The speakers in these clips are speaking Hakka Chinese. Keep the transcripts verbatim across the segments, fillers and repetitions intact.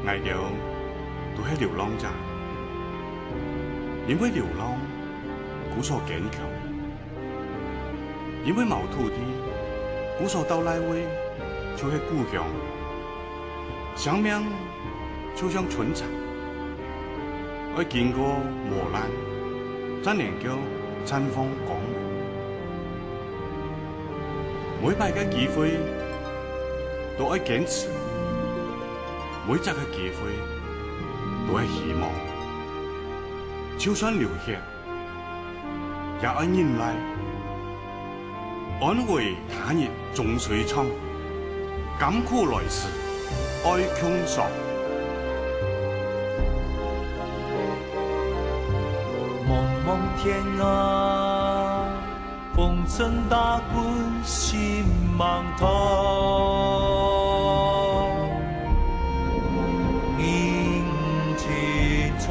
𠊎兜都係流浪者，因為流浪，故所堅強；因為無土地，故所到哪位就係故鄉。生命就像春蠶，愛經過磨難，正能夠綻放光芒。每擺个機會都愛堅持， 每隻个機會都係希望，就算流血，也愛忍耐。安危他日終須唱，甘苦來時愛共嘗。濛濛天涯， 風塵打滾心茫茫，人情長，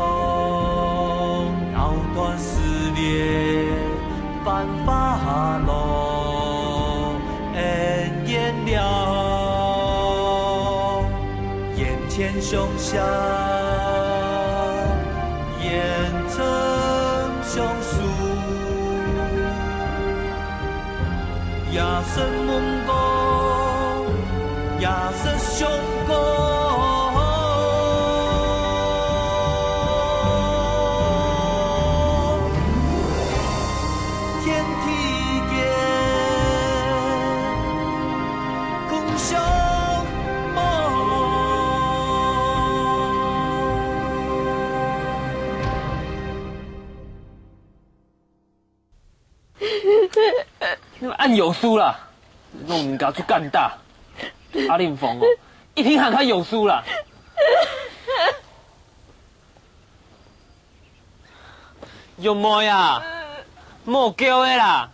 藕斷絲連繁華落煙煙了。 眼前雄翔，煙塵相送，夜深夢光，夜深相光。 天地间，共相望。恁有事啦，摎人家就敢打。阿林峰哦，一定還較有事啦。 玉妹啊，莫噭咧啦，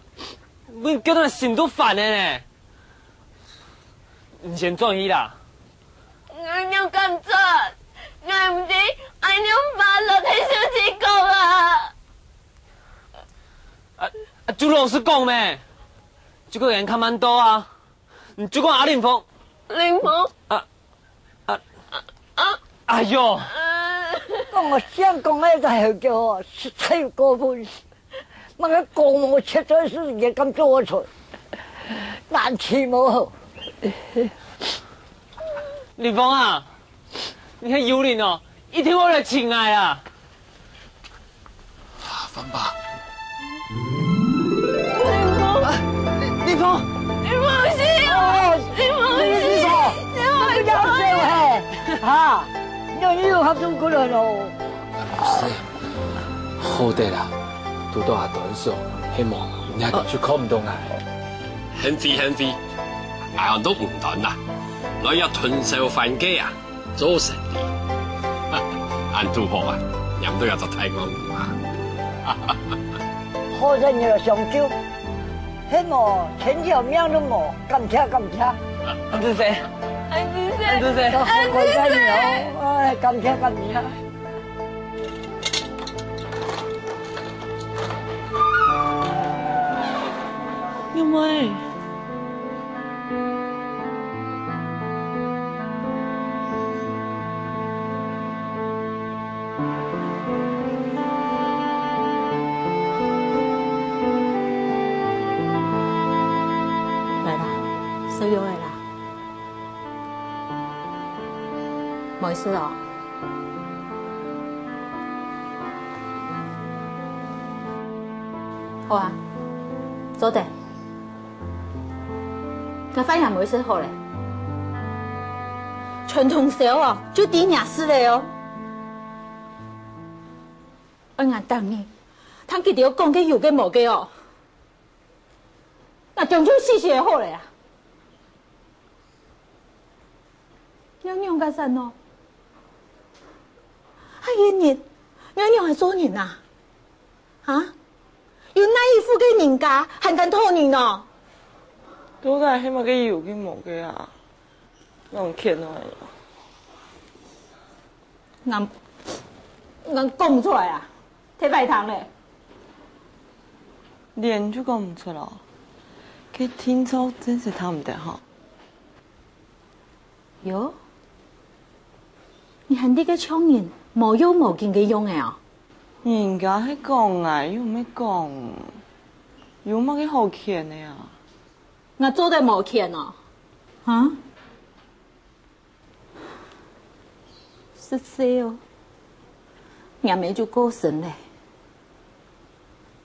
分噭到心都煩咧呢。你先轉去啦。𠊎仰敢轉？𠊎毋知愛仰般摎大小姐講啊！啊，啊，就老實講咩，這個人看蠻多啊。 你就講阿林峰。林峰？啊，啊，啊，哎喲！呃，講我想講个大小姐哦，實在有過分。麼个公務實在係也敢做出，難聽無好。林峰啊，你係幽靈哦，一定會來尋𠊎啊！ 啊，翻吧。林峰！啊，林，林峰！林峰是哦！林峰是！你，你說，你不要走嘿！哈，你又合中國人哦。老師，好得啦，堵到阿端叔，係無，你還繼續看毋到𠊎。賢慧，賢慧，哎呀，都毋端啦，來要吞笑還家啊！ 做生理。恁堵好啊，拈到這隻大鱷魚啊！好得你來相救，係無千條命都無，感謝感謝。恁仔細，恁仔細，恁仔細。好乖乖你哦，哎，感謝感謝。玉妹。 來啦，食藥仔啦。無事哦。好啊，做得。 𠊎飯也無食好咧。全通宵哦，就知若事咧哦。恁樣逐日，聽佢兜講个有个無个哦。𠊎終究死死好咧啊！仰仰个煞哦！還有人，仰仰還做人啊？ 啊？有哪一戶个人家還敢討人哦？到底係麼个有个無个啊？仰譴啊！𠊎，𠊎講毋出來啊，忒壞聽咧。連就講毋出咯，該定著真實聽毋得吼。喲，你還在該像人無要無緊个樣仔哦？人家係講𠊎，又毋係講，有麼个好譴个啊？𠊎做得無譴哦？哈？ 實在哦，若姆就過身了。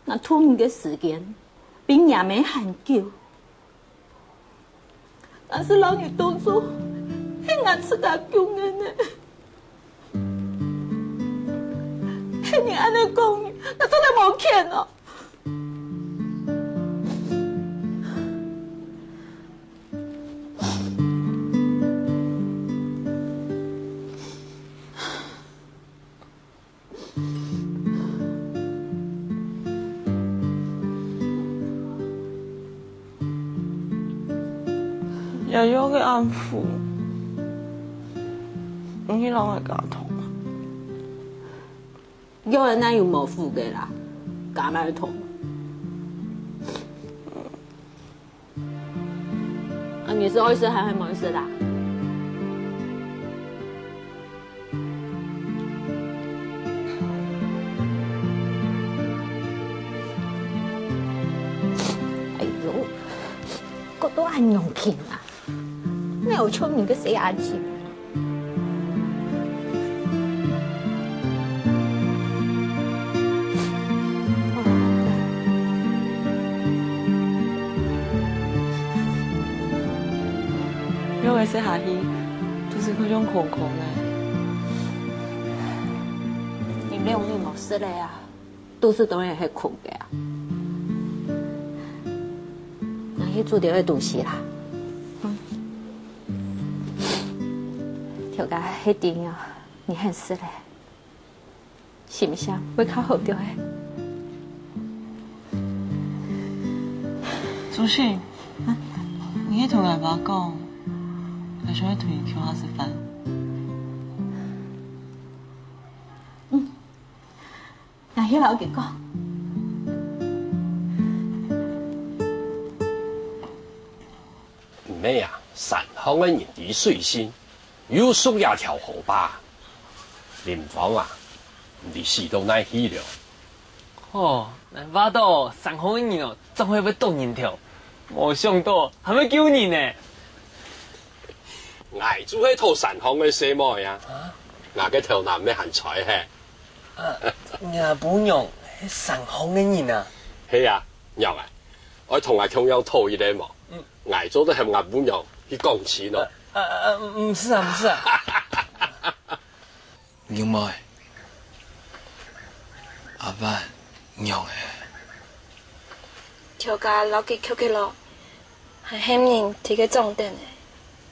𠊎渡你个時間比若姆還久。𠊎識摎你當做係𠊎自家救人呢。係你恁仔講，𠊎做得無譴哦？ 爺爺个暗符，你去摎𠊎加糖啊？ 有人哪有無符个啦，加麼个糖？啊，你是愛食還係無愛食啦？哎喲，搞到恁樣緊啊！哪有像你个細阿姊？ 肉个食下去，肚屎較像空空个。你兩日無食了啊，肚屎當然係空个啊。拿去煮點个東西啦。嗯。頭家，係頂哦，你很食了。 心情會較好兜仔。祖信，你去同𠊎爸講，𠊎想愛同你共下食飯。嗯，𠊎去摎佢講。毋係啊，山項个人知水性， 有熟這條河壩。林芳啊，你死到哪去了？哦，𠊎話到山項个人哦，總係會倒人頭，無想到還會救人呢。𠊎就係討山項个細妹啊，𠊎个頭那毋係還在係？啊，若餔娘係山項个人啊？係啊，仰仔，愛同𠊎共樣討一個無？𠊎做得喊𠊎餔娘去講親哦。啊，啊，毋使啊，毋使啊。玉妹，阿萬仰仔？頭家摎佢求佢咯，還喊人替佢掌等呢。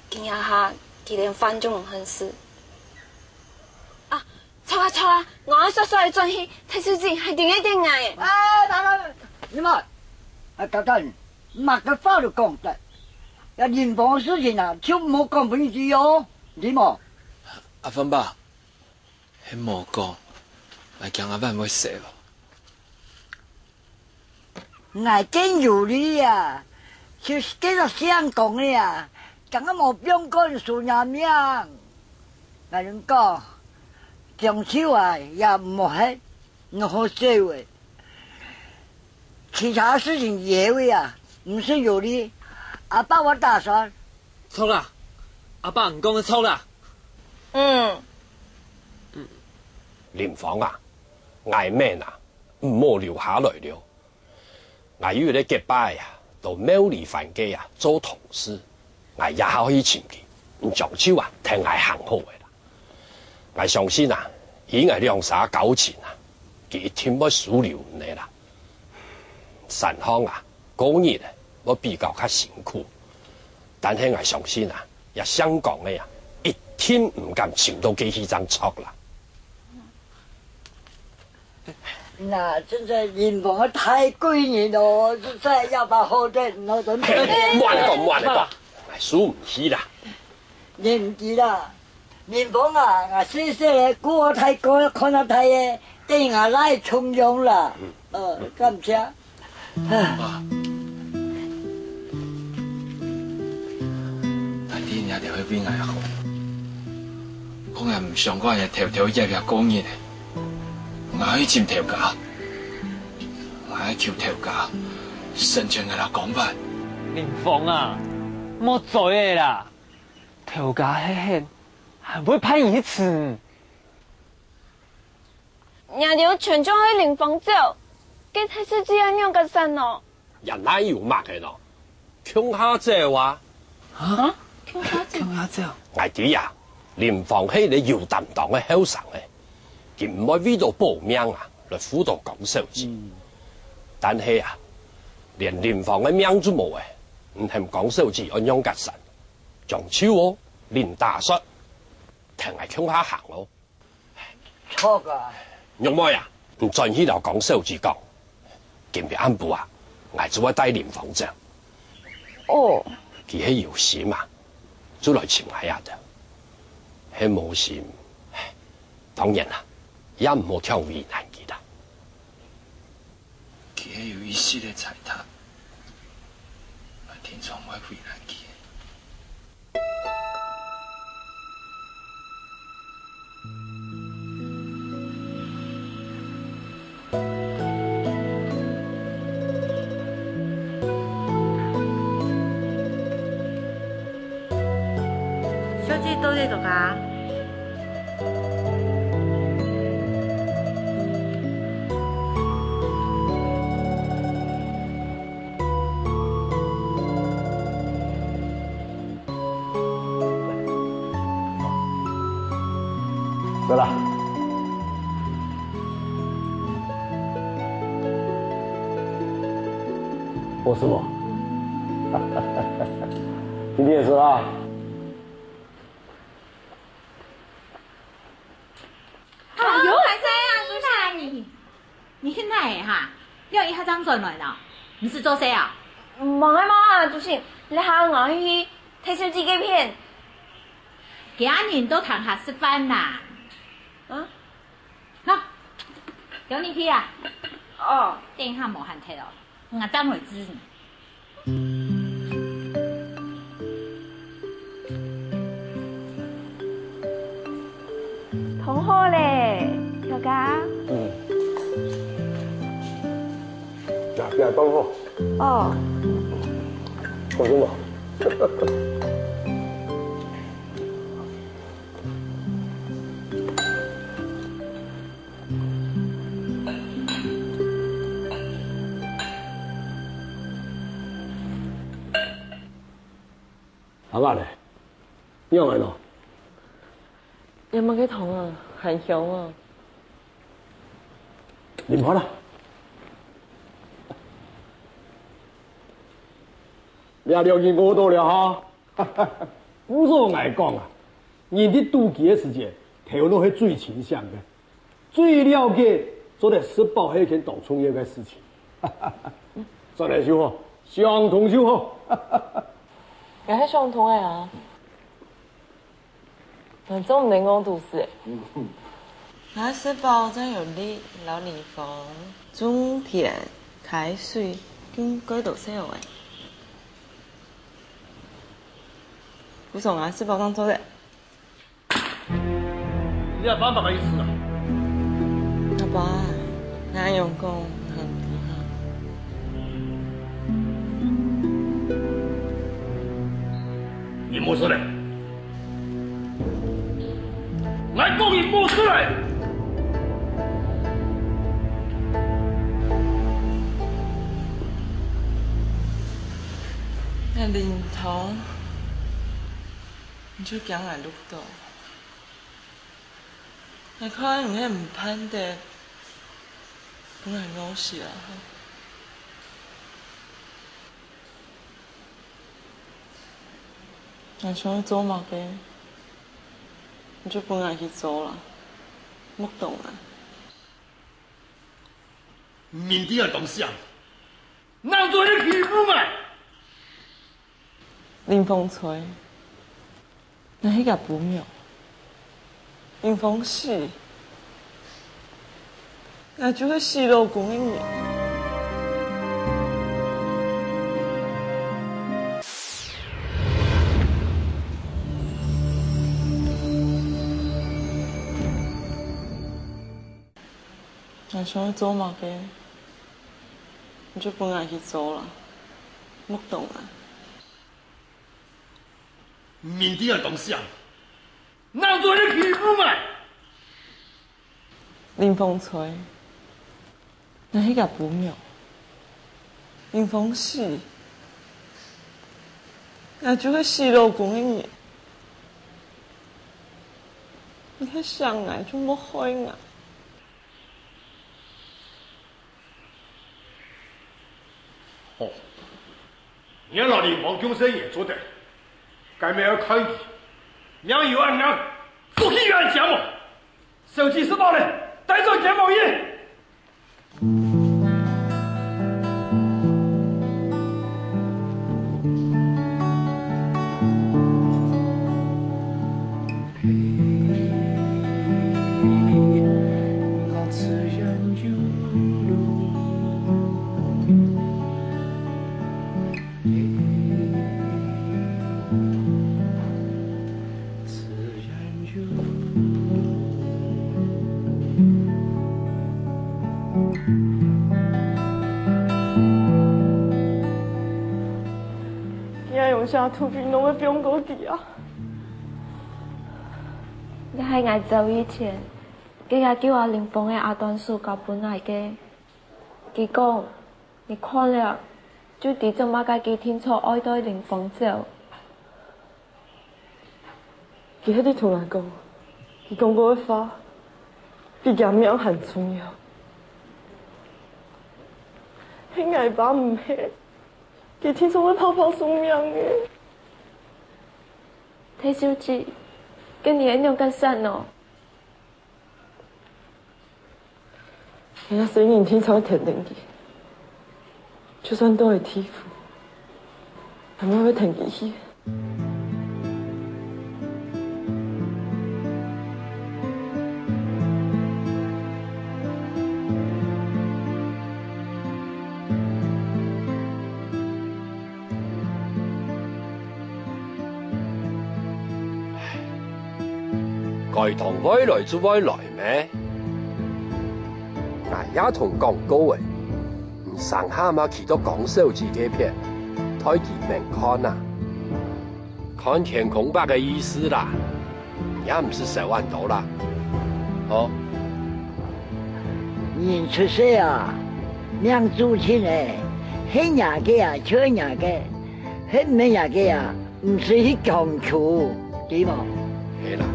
今這下佢連飯都毋肯食。啊， 著啊，著啊，𠊎愛煞煞仔轉去，忒收錢還頂愛等𠊎欸。哎，等等，你們，哎，等等，麼个話都講得，這林芳个事情啊，就莫講分佢知哦，知無？阿芳伯，係莫講，𠊎驚阿萬會愁哦。 𠊎見有理啊，就係該隻姓江个啊，敢會無放過人叔若命。𠊎同你講，將就啊，也毋好歇，毋好愁欸。其他事情以後啊，毋使有理，阿爸會打算。著啦，阿爸，你講个著啦。嗯。林芳啊，𠊎們啊， 毋好留下來了。𠊎有一個結拜啊，到廟裡還該啊做堂事，𠊎這下去尋佢，你將就啊，跈𠊎行好了啦。𠊎相信啊，以𠊎兩儕交情啊，佢一定會收留你个啦。山項啊，過日仔會比較較辛苦，但係𠊎相信啊，這姓江个啊，一定毋敢尋到佢去正著啦。 那真係林芳个大貴人哦，實在也把好得，那真係。嘿，莫恁講，莫恁講，哎，輸毋起啦。你毋知啦，林芳啊，𠊎細細个顧到大个，看到大个，等於𠊎倈仔重用啦。呃，感謝。 爸，大弟你一定會為𠊎好。可 𠊎毋想講𠊎偷偷擛擛過日仔，𠊎愛尋頭家，𠊎愛求頭家，成全𠊎摎江帆。林峰啊，莫嘴仔啦！頭家係你，還會派人去尋你？ 若兜全將愛林峰走，該大小姐愛仰結煞呢？也哪有麼个呢？共下走啊！啊？共下走？共下走？𠊎知啊，林峰係一個有擔當个後生仔，佢毋會為著保命啊，來負著江小姐。但係啊，連林峰个命都無咧，你喊江小姐愛仰結煞？將就哦，另打算，跈𠊎共下行哦。 著啊！玉妹啊，你轉去摎江小姐講，今晡暗晡啊，𠊎就會帶林峰走。哦。佢係有心啊，就來尋𠊎啊得。係無心，當然啦，也毋好強為難佢啦。佢係有意思个財產，𠊎定著毋會為難佢。 小姐到底在哪？ 走啦。我是我。今天也是啊。 哎喲，歹勢啊，主席。你，你去哪位哈？你一下正轉來呢？毋使做事啊？無啊，無啊，主席，這下𠊎去大小姐該片。其他人都談下食飯啦。啊？喏，叫你去啊。哦。等一下無閒忒哦。 𠊎正來接你。燙好咧，頭家。嗯。來，來，放好。哦。放鬆吧。 阿爸咧，仰仔呢？這麼个湯啊，還香啊！啉好啦。這兩日餓到了哈。毋使𠊎講啊，人在肚飢个時節，頭腦係最清醒个。 最了解做得食飽係一件當重要个事情。做得就好，想通就好。𠊎係想通个啊。𠊎做毋得戇肚屎欸。𠊎食飽正有力摎林峰種田、開水，種幾多事仔。故所𠊎食飽正做得。 你這番話个意思啊？阿爸，你恁樣講，你還毋知哈？你無事咧？𠊎講你無事咧！該林峰，你就驚𠊎熝著。 𠊎看你係毋盼得分𠊎餓死啊！𠊎想愛做麼个，你就分𠊎去做啦，莫擋𠊎。你知𠊎當想，哪做得欺負𠊎？ 林峰在，𠊎係厥餔娘。林峰死，𠊎就係死老公个人。你想愛做麼个，你就分𠊎去做啦，莫動𠊎。明知𠊎當想，哪做得欺負𠊎？林峰在，𠊎係厥餔娘。林峰死，𠊎就係死老公个人。你係惜𠊎，就莫害𠊎。 好，你愛摎林峰共生也做得，該乜愛看佢，命有恁硬，福氣有恁尖哦。手機收到了，帶走見王爺。 你愛用啥肚皮攏會放過佢啊？這係𠊎走以前，該个救阿林峰个阿段叔交分𠊎个。佢講，你看了，就知做麼个佢定著愛帶林峰走。 佢係在同𠊎講，佢講過个話，比厥命還重要。係𠊎爸毋係，佢定著會白白送命个。大小姐，該你愛仰結煞呢？ 𠊎這細人定著會跈等佢，就算到了地府，𠊎乜會跈佢去。 該當會來就會來咩？𠊎也同講過了，你成下嘛企到江小姐該片，代佢明看啊！看天公伯个意思啦，也毋使愁恁多啦。好。人出世啊，命注定个，係若个啊，就係若个； 係毋係若个啊，毋使去強求，對無？係啦。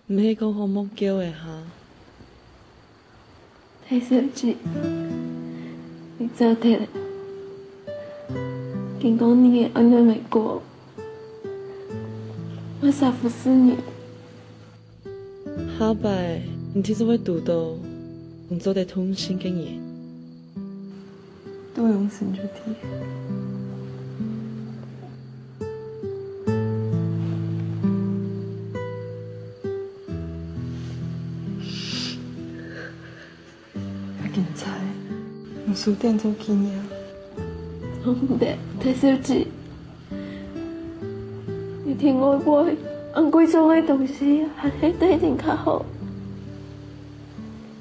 毋係講好莫噭个哈？大小姐，你走忒了，經過你个恁樣个過，𠊎煞服侍你。下擺你定著會堵著你做得痛心个人。 都用心就對。愛緊在，用手點做紀念。做毋得，大小姐。 你聽𠊎話，恁貴重个東西，還係帶等較好。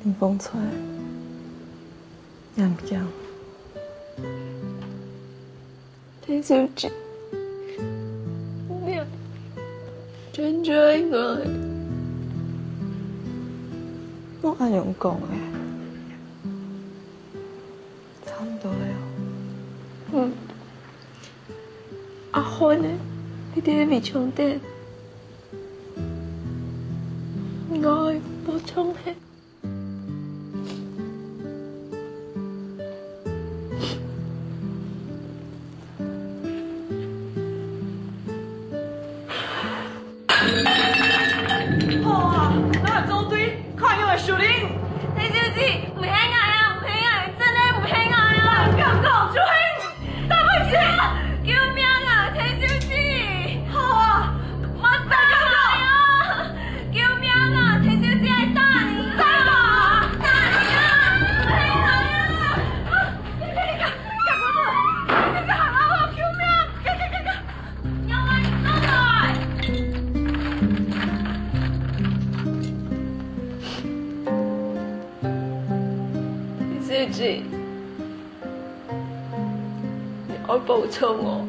林峰在，𠊎毋驚。大小姐，你真正愛𠊎。莫恁樣講欸。 差毋多了哦。嗯。阿漢呢？你在圍牆頂。𠊎無衝嘿。 好啊，咱做對，看樣个樹林。大小姐，毋係𠊎啊，毋係𠊎，真个毋係𠊎啊！敢講就係你！對不起啊！救命啊，大小姐！好啊，自己，你愛保重哦，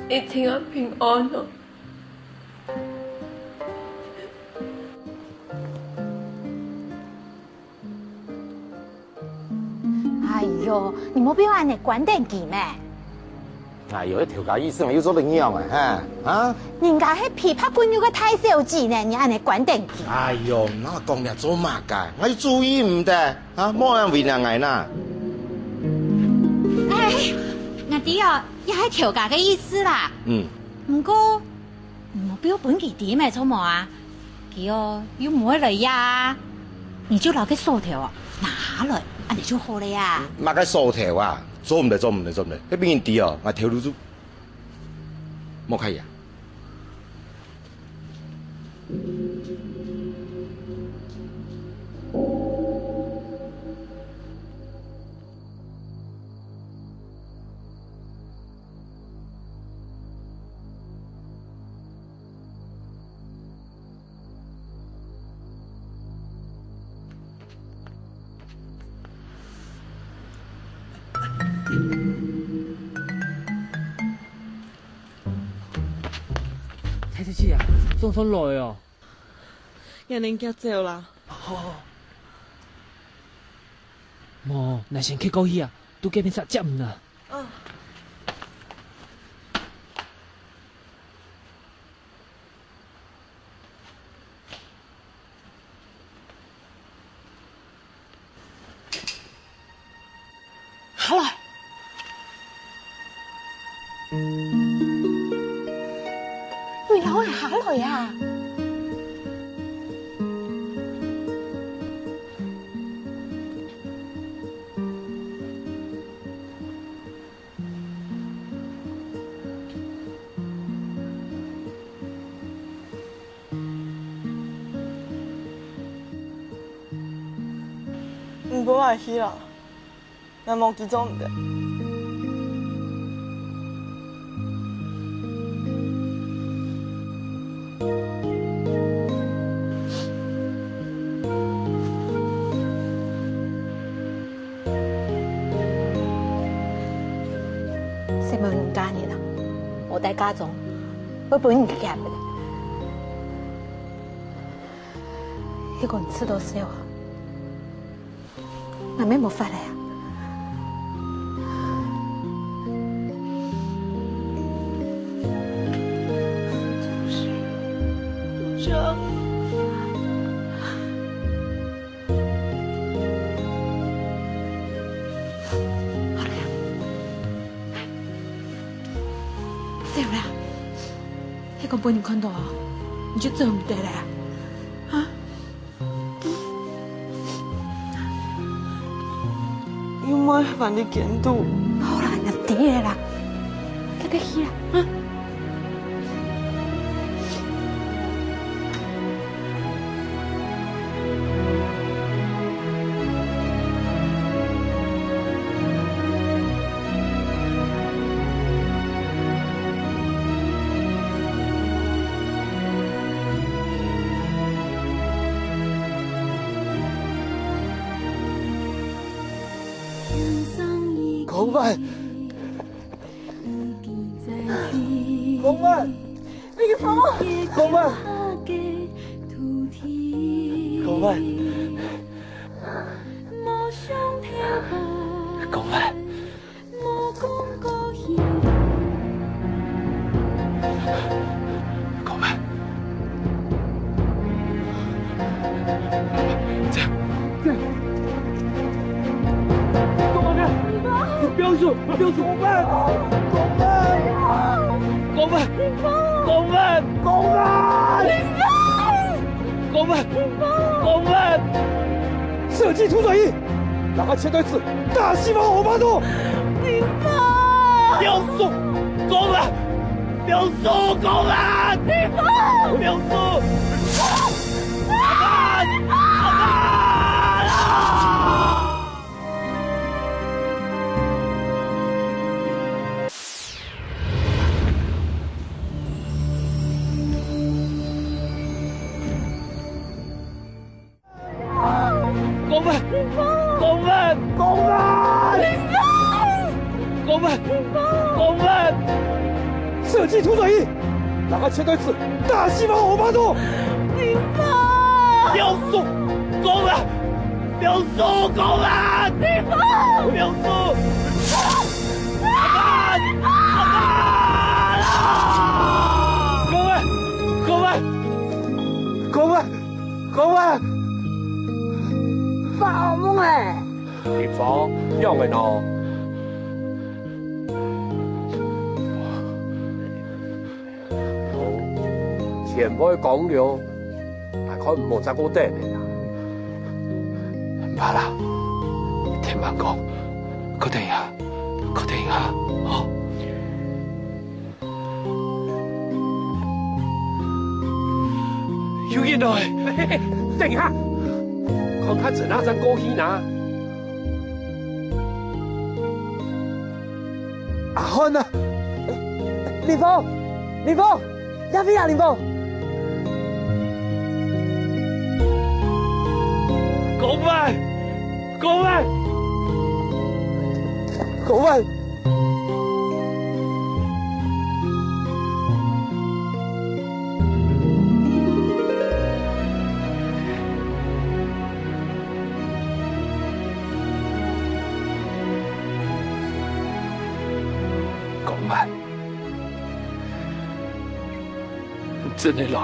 一定要平安哦。哎喲，你莫分恁樣關等佢咩？哎喲，這頭家意思嘛，又做得仰啊，哈？啊？人家係琵琶骨肉个大小姐呢，你恁樣關等佢。哎喲，哪講了做麼个？𠊎有注意毋得，啊，莫恁為難𠊎啦。哎，𠊎知哦，也係頭家个意思啦。嗯。毋過， 你莫表分佢知咩，著無啊？佢哦，又毋會來呀。你就摎該鎖頭哦，拿下來，恁樣就好了呀。麼个鎖頭啊？做毋得，做毋得，做毋得！該分人知哦，𠊎頭路就無開呀。 太太姐啊，總算來哦。𠊎等遽走啦。好，好，好。無，𠊎先蹶過去啊，在該片煞接你啊。嗯。 下來！你摎𠊎下來啊！ 你分𠊎去啦，𠊎無佢做毋得。細妹人家人啊，無戴嫁妝，會分人嫌个。一個人自到笑啊，𠊎乜無法了啊。 好了，走了，係講分人看到哦，你就走毋得了啊！啊？又毋會還在監肚。好啦，𠊎知了啦，快點去啦，啊！ 江帆，江帆，江帆，江帆，江帆。 江帆，這樣，這樣。幹嘛幹？不要說，不要說。江帆，江帆，江帆，江帆，江帆，江帆，江帆，江帆。設計圖轉移。 拿个錢袋子，打死馬王八蛋！林峰！不要說，江帆！不要說，江帆！林峰！不要說！阿爸！阿爸！啊！光文，光文，光文，光文，光文，設計出嘴，讓他切對子，大西瓜好巴肚。林峰，不要送，光文，不要送，光文，林峰，不要送。光文，光文，光文，光文。 各位，各位，發惡夢咧！林峰，仰會呢？天會光了，𠊎看毋好再過等咧啦。毋怕啦，天吂光，過等一下，過等一下，吼。 有人來！等一下，看較真啊，正過去呢。阿漢啊！林峰，林峰，這位啊，林峰！各位，各位，各位！ 光文，你真个來！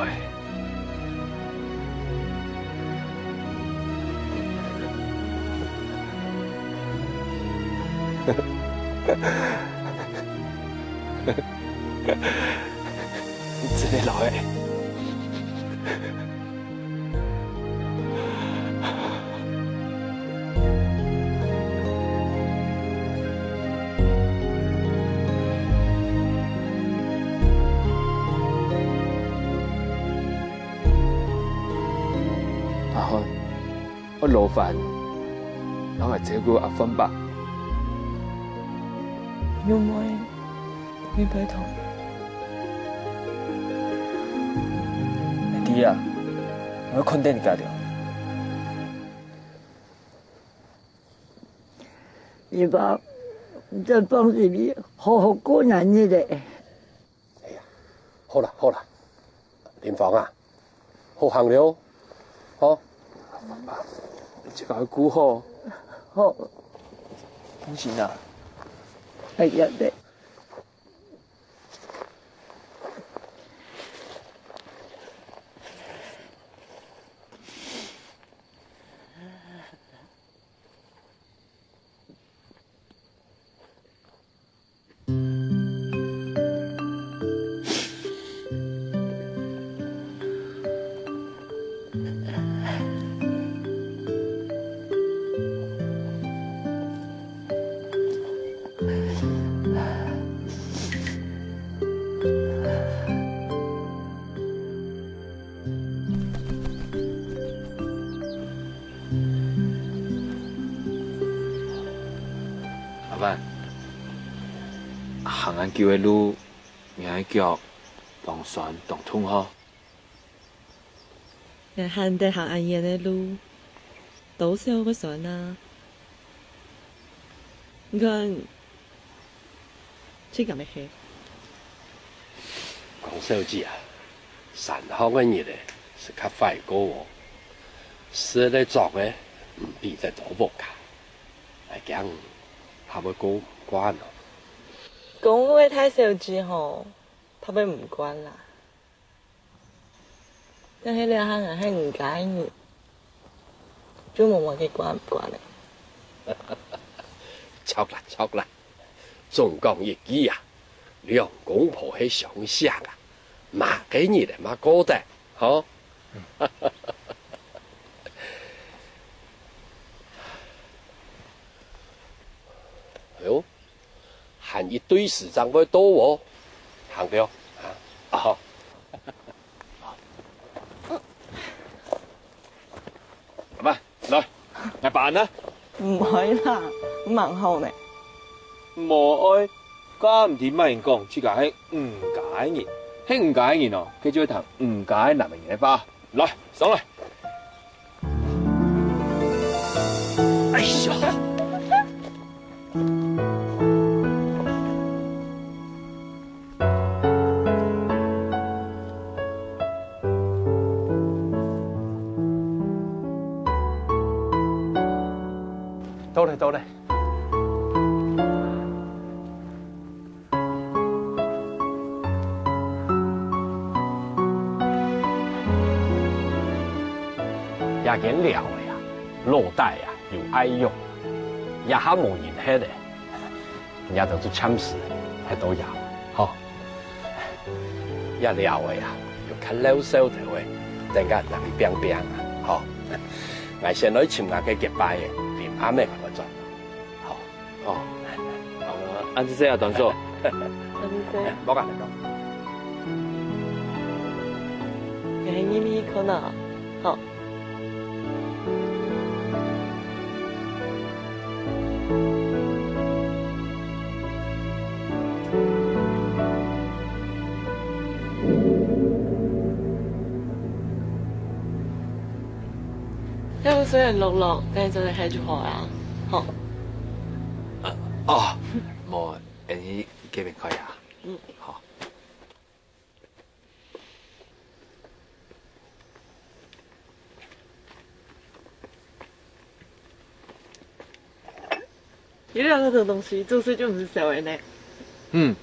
你真个來！ 阿漢，愛勞煩，摎𠊎照顧阿煥伯。有無？ 你拜託。𠊎知啊，𠊎會看等你家了。你爸，你再放心，你好好過日子咧。哎呀，好啦，好啦，林芳啊， 好行了，吼。你自家愛顧好。好。放心啊。哎呀，對。 阿文，行恁久个路，你个腳當痠當痛吼？𠊎還得行恁遠个路，多少會痠啊！你看， 最緊要係。江小姐啊，山項个日仔係較壞過哦，食个著个毋比得到屋下，𠊎驚怕會過毋慣哦。公務个大小姐吼，怕會毋慣啦。 但係這下𠊎係你家个人，就無麼个慣毋慣咧。著啦，著啦，總講一句啊，兩公婆係相惜啊，麼个日仔嘛過得，吼？哎喲， 還一對時正會到哦。行了，啊，啊。阿爸，來，𠊎幫你啊。毋愛啦，蠻好呢。無愛，敢毋知麼人講自家係吳家个人，係吳家个人哦，佢就會聽吳家个男人个話。來，上來。到了，到了。 這間寮仔啊，老底啊有愛用，這下無人歇咧，這兜就暫時歇到這，吼。這寮仔啊，有較老少頭个，等下拿去拚拚啊，吼。𠊎先來尋𠊎个結拜个，臨暗仔還會轉。 好。哦。好，恁仔細啊，段叔。恁仔細。莫講，莫講。你係入去看啊？好。要不隨便落落，等下再來開就好啊。好。呃，哦，無，恁仔這片開啊。嗯。好。 有了該種東西，做事就毋使愁个呢。嗯。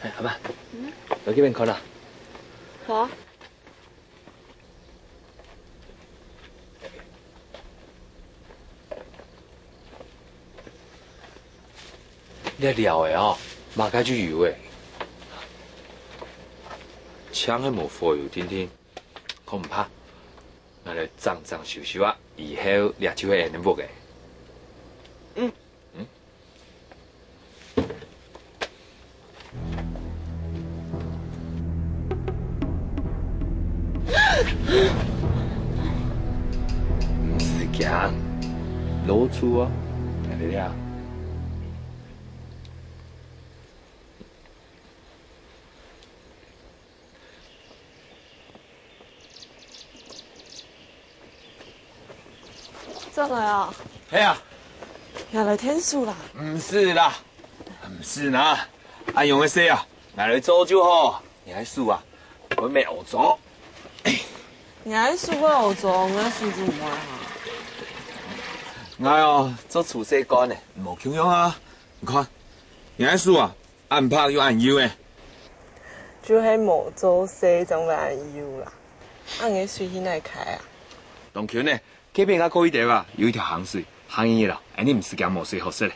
哎，阿爸，嗯？來這片看啊。好啊。 這寮仔哦，麼个就有咧。淨係無火油定定，可毋怕。𠊎來整整修修啊，以後這就係𠊎个屋仔。嗯。嗯。 毋使驚，老鼠啊，來了。轉來啊！係啊。也來𢯭手啦。毋使啦，毋使啦，恁樣个事啊，𠊎來做就好。你个手啊，會搣烏糟。你个手會烏糟，𠊎个手就毋會啊。𠊎哦，做廚師个呢，無共樣啊。你看，你个手啊， 恁白又恁幼欸。就係無做事正會恁幼啦。恁樣个水去哪開啊？當近呢，隔壁个高一點啊，有一條坑水，行入去啦，恁樣毋使驚無水好食咧。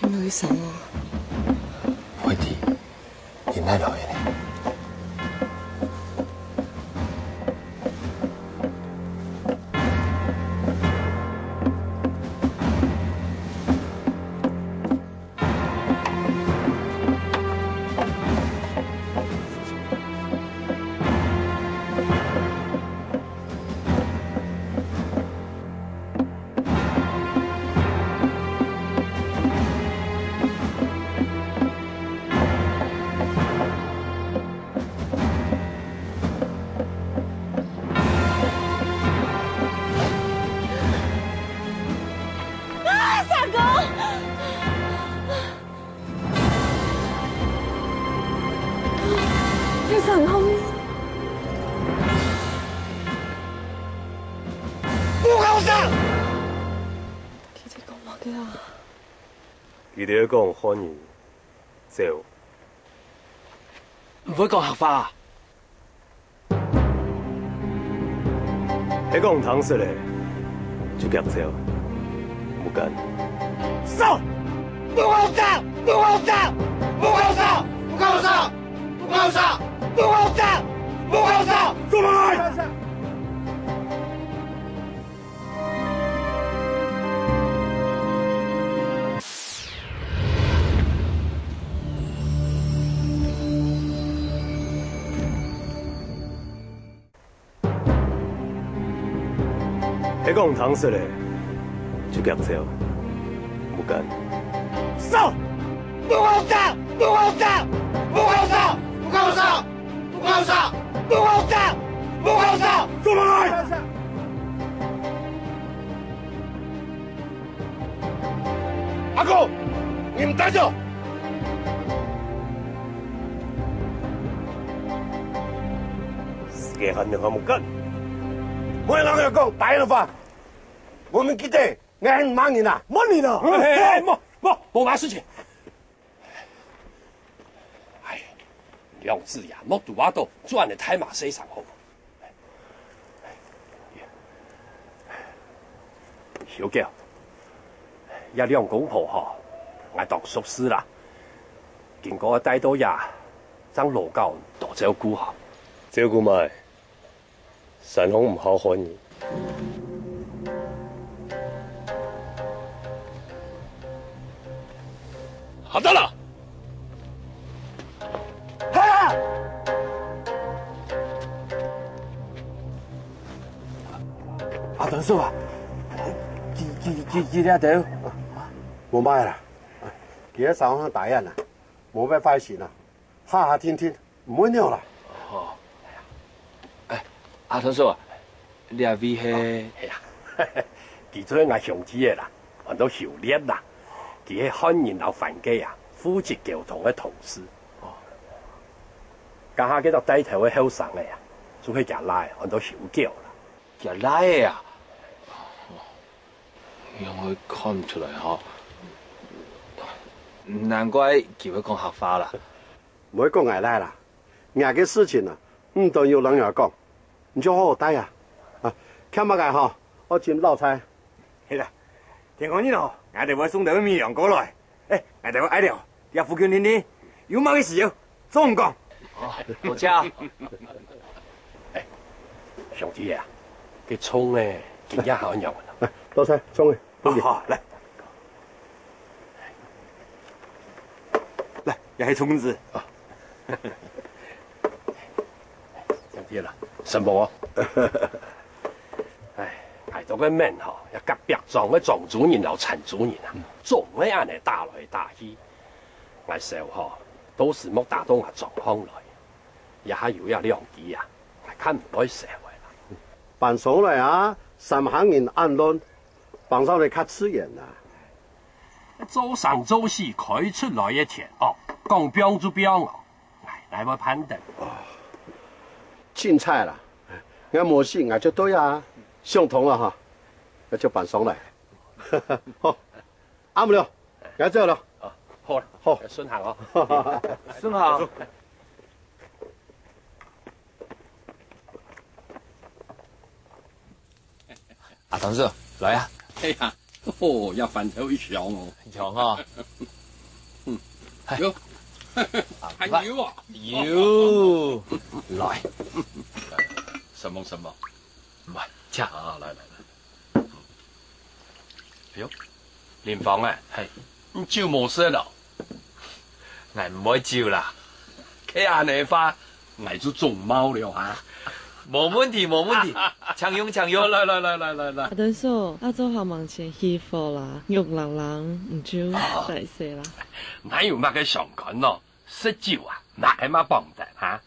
有麼个聲啊？會知，你哪來个呢？ 啊，相公！你相公！不好上！佢等講麼个啊？佢等講漢人走。毋會講客話啊？ 係講毋通食咧，就遽走，毋敢。走！不好走！不好走！不好走！不好走！不好走！不好走！不好走！走開！ 係講毋通食咧，就遽走，毋敢。走！不好走！不好走！不好走！不好走！不好走！不好走！不好走！做麼个？阿公，你毋帶走？時間還沒，還無到。莫人愛講大人話，我們記得。 𠊎係麼人啊？麼人啊？嘿，嘿，嘿，莫，莫，無麼事情。哎，兩子爺，莫堵啊到，轉个大馬西上好。小狗，這兩公婆吼，𠊎當熟事啦。今過帶到這，正勞搞多照顧吼。照顧麼个？ 山上毋好漢人。下到啦！阿長叔啊，佢、佢、佢、佢這兜。無麼个啦，佢个山上打人啊，無麼个壞心啊，下下定定。 毋會了啦。哦。哎，阿長叔啊，這位係？係啊，佢就係𠊎兄弟仔啦，安到修烈啦。佢係漢人摎番界啊，負責溝通个同事。哦。這下該隻帶頭个後生仔啊，就係厥倈仔，安到修狗啦。厥倈仔啊？仰會看毋出來吼？難怪佢會講客話啦。 毋會講𠊎倈啦，若个事情啊，毋准有人摎𠊎講，你就好好待啊。啊，欠麼个吼，愛尋老差。係啦，天光日吼，𠊎兜會送兜米糧過來。哎，𠊎兜愛尞，這附近定定，有麼个事情，總講。哦，多謝。哎，兄弟啊，該蔥仔，今日好用啊。哎，多謝，蔥仔。 好，好，來。來，這係蔥子。啊。兄弟啦，承蒙哦。哎，𠊎兜个面吼，這隔壁莊个莊主人摎陳主人啊，總係恁仔打來打去。𠊎愁吼，到時莫打到𠊎莊項來。這下有這兩支啊，𠊎較毋會愁个啦。搬上來啊，三下人恁亂， 搬上來較自然啊。做生做死開出來个錢哦，講放就放哦，𠊎哪會辦得？凊彩啦，𠊎無死𠊎就對啊，想通啊哈，𠊎就搬上來。好，阿姆了，𠊎走了。哦，好了，好，順行哦。順行。 阿同事，來啊。哎呀，哦，這飯頭香哦。香啊。嗯，哎。有，啊，還有啊。有，來。什麼什麼？慢，請。啊，來來來。哎喲，林芳啊，嘿，你酒無食咯？ 𠊎毋會酒啦，該恁仔話，𠊎就中冒了哈。無問題，無問題，請用，請用。來來來來來來。阿德叔，阿祖下網前起火啦，玉郎郎，你就大細啦。哪有麼个相干咯？食酒啊，哪係麼幫得哈？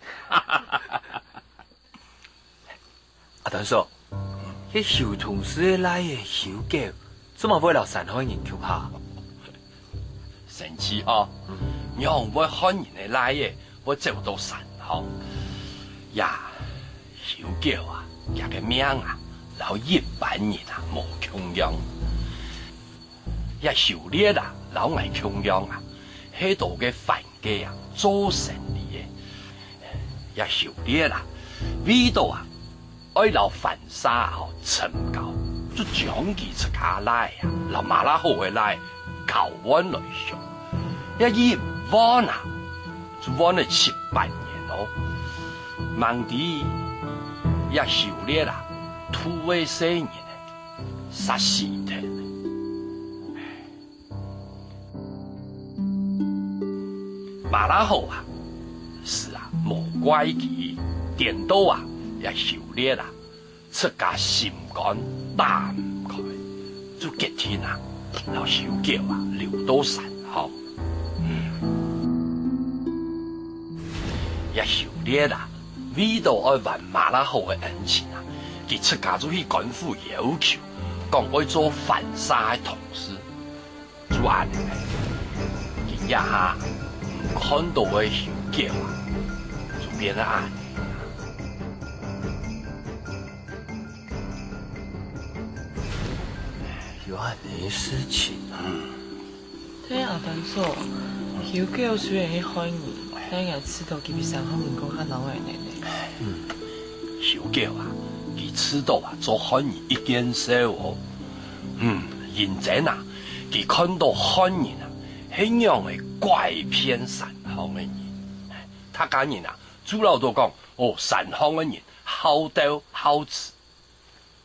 阿端叔，該邱同事个倈仔邱狗，做麼會摎山海人共下？生趣哦，仰會漢人个倈仔會走到山項？呀，邱狗啊，厥个命啊，摎一般人啊無共樣。 這邱烈啊，摎𠊎共樣啊，係到該番界啊做生理个。這邱烈啊，為著啊，愛摎番社吼尋交，就將佢自家倈仔啊，摎麻辣好个倈仔交換來畜。這一換啊，就換了七八年咯。吂知，這邱烈啊，渡个細人仔， 煞死忒。麻辣好啊，係啊，無怪佢，顛倒啊，這邱烈啊，自家心肝打毋開，就決定啊，摎修狗啊留到山項。嗯，這修烈啊，為著愛還馬拉虎个恩情啊，佢自家就去官府要求，講愛做番社个同事。 就恁呢，佢這下毋看著个修狗啊，就變成恁呢。有恁呢个事情啊？嗯。對啊，阿端嫂，修狗雖然係害人，但𠊎知著佢比山項人過較惱𠊎呢。嗯，修狗啊，佢知著啊，做害人一件事哦。 嗯，認真啊，佢看著害人啊，係仰仔拐騙山項个人。大家人啊，就恅著講，哦，山項个人好鬥好取。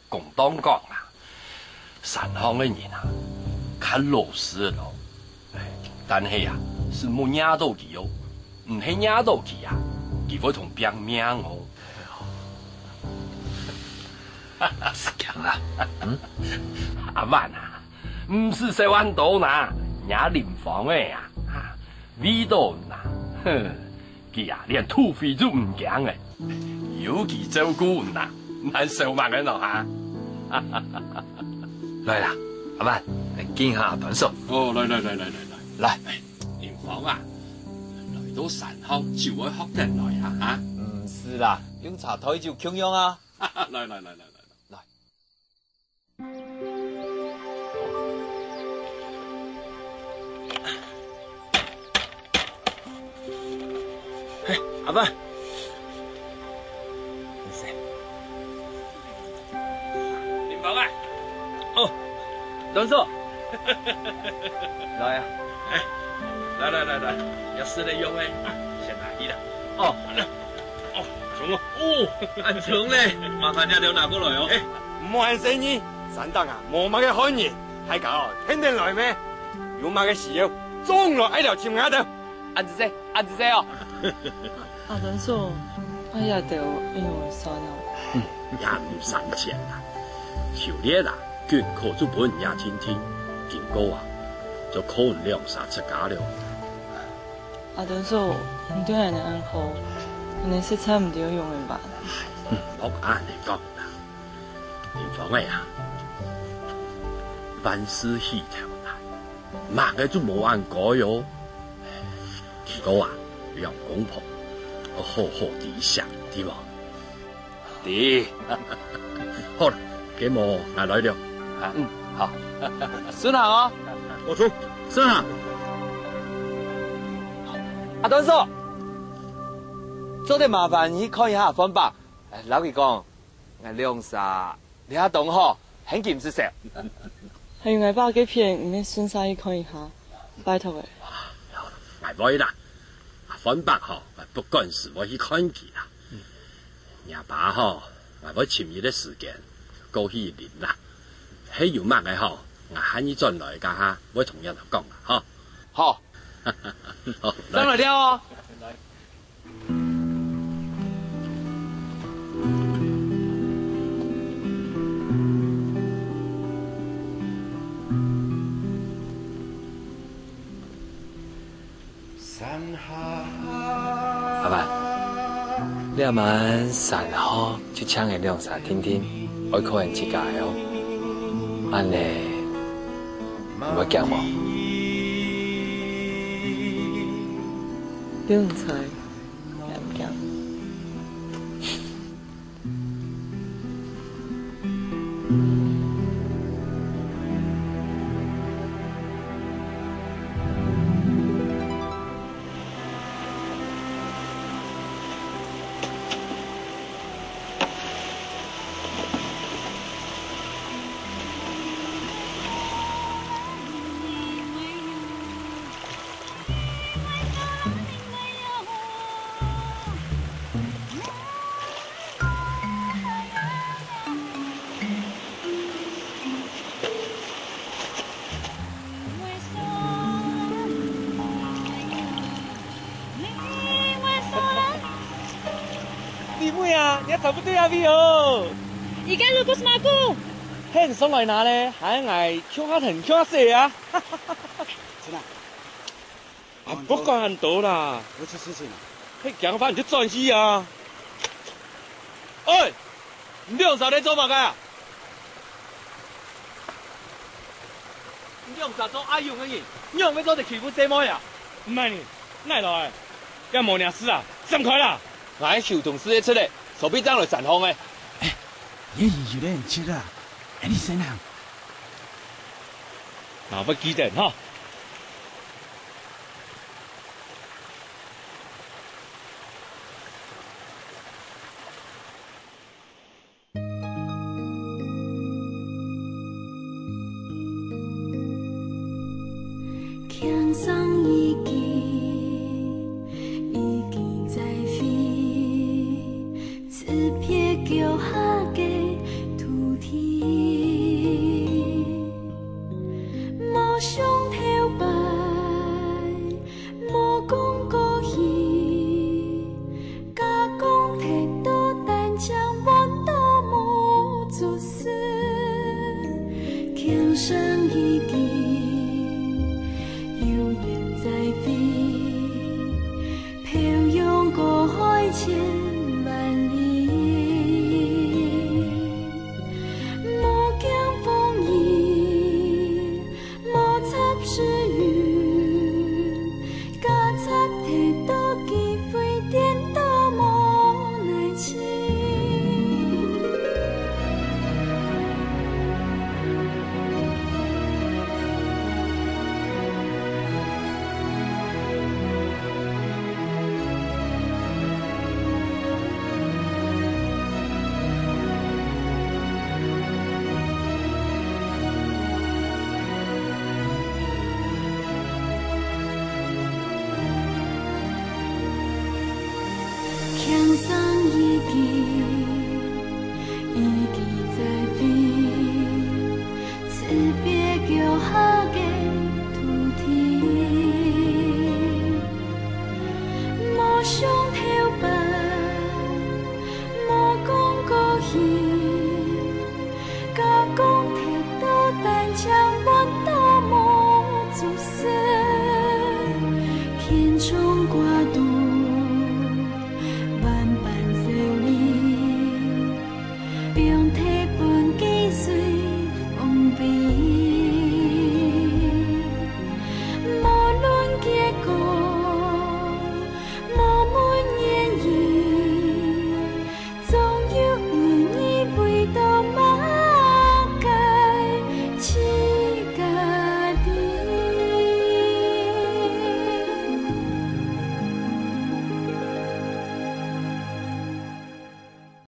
公道講啊，山項个人啊，較老實囉。但係啊，係莫惹著佢哦，毋係惹著佢啊，佢會同你拚命哦。 強啊！嗯？阿萬啊，毋使愁恁多啦，若林芳仔啊，為著你啊，哼，佢啊連土匪都毋驚欸，有佢照顧你啊，還愁麼个呢啊？來啦，阿萬，來敬下阿端嫂。哦，來來來來來來，來，林芳啊，來到山項就愛學等來啊，哈？毋使啦，用茶代酒共樣啊。 來來來來來來。嘿，阿伯。林芳啊！哦，端嫂。來啊！來來來來，這係你用个，先拿去啦。哦。 哦，重哦。哦，恁重咧，麻煩你兜拿過來哦。欸，毋好恁細義，山頂啊，無麼个漢人，大家哦，天天來咩？有麼个需要，總來愛來尋𠊎兜。恁仔細，恁仔細哦。阿端嫂，𠊎這兜愛仰般算啊？也毋使錢啊，就這啦，均可就分若定定，經過啊，就靠你兩儕自家了。 阿端嫂，你對𠊎兜恁好，𠊎兜實在毋知愛仰般辦。莫恁仔講啦，林芳仔啊，萬事起頭難，麼个就無恁該哦。不過啊，兩公婆，愛好好知惜，知無？ 知。好啦，該無𠊎來了。啊，嗯，好。順行哦。無錯，順行。阿端嫂，做得麻煩你去看一下阿范伯，摎佢講，𠊎兩儕這下當好，還禁食少。還有𠊎爸該片，你也順續去看一下，拜託欸。𠊎會啦，阿范伯吼，𠊎不管時會去看佢啦。 若爸吼，𠊎會尋一個時間過去恁啦。係有麼个吼，𠊎喊你轉來該下，會同你講啦，吼。好。好，來。正來尞哦。 阿爸，這滿山好，就淨𠊎兩儕定定，愛靠𠊎自家哦。恁仔，你會驚無？毋使，𠊎毋驚。 弟妹啊，你還差不多啊，位哦。Ikan lukus mako. 喊上來拿咧，喊𠊎共下跈共下洗啊！真啊？啊，毋管恁多啦，有出事情啊？該驚煩就轉去啊！喂，你兩儕咧做麼个啊？你兩儕做阿勇个人，仰會做得欺負細妹啊？毋係呢，哪來个？也無你事啊，閃開啦！𠊎係收東西个出來，手臂正來散風个。哎，你有點急啊，哎，你先行。啊，不記得哈。天上已經，已經在飛， 特別腳下个土地，無想頭擺，無講過去，假講忒多，單淨換到無做事。天上已經，永遠在飛， 漂洋過海千萬里，無驚風雨，無插時運，假插忒多，機會顛倒無奈何。 天上已經，已經在飛，特別腳下个